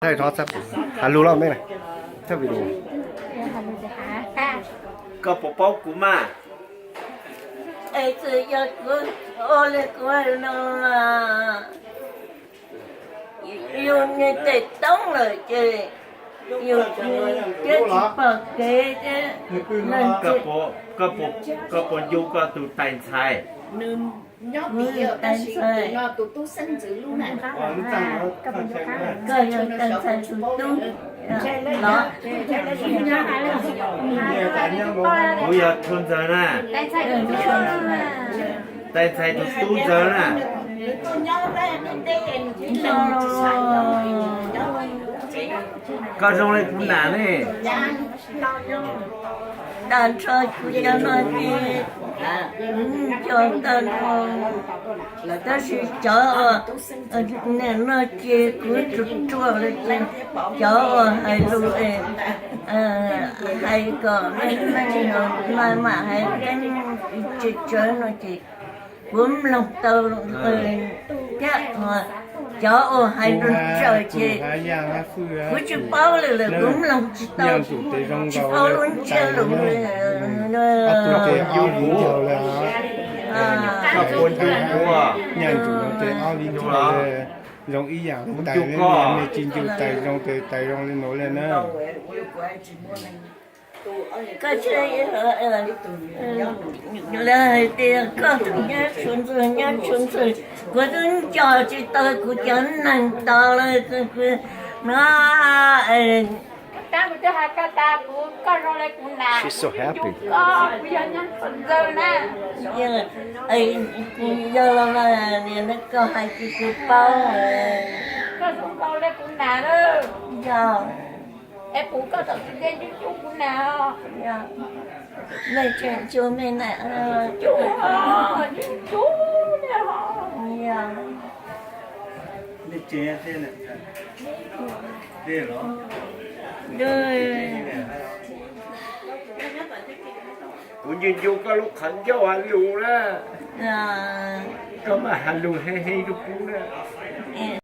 Has lus los me na, thaj video. Koj puas paub kuv mas? Es txawm yog kuv ua li kuv hais no mas, yus niag tes toob lawm ces yus thiab tsis pom kev thiab. Koj puas ncu koj tus tais ntxhais? Tais ntxhais, koj yog tais ntxhais tus tub los? Kuv yog Tshua Ntxawg na. Tais ntxhais tus tub Ntxawg na. Koj zoo li kuv nam ne. Tag nrho kuv cov no ces kuv cov tag nrho, tab sis cov niam no ces kuv tsuas ruam li ces cov uas hais lus hais kom neej neej no mas hais keeb tsis tsawg no ces kuv mloog tau thiab. Cov uas hais lus tsawg ces kuv tsis paub li lawm, kuv mloog tsis tau, tsis paub lub ntsiab lus li. Nyaum tus no ces ob li ncaug, zoo ib yam li tais, nej tsis ncu tais zoo ces tais zoo li no li na. Koj tsis, lawv hais tias koj tus nyab Tshua Ntxawg, nyab Tshua Ntxawg, kuv twb nco tsis tau kuv cov neeg tod lawm no. Yog los mas koj hais ces kuv paub. Yog, nej tseem cug me na. Kuv ncu ncu koj lub qhov ncauj has lus na. Koj mas has lus he he rau kuv na.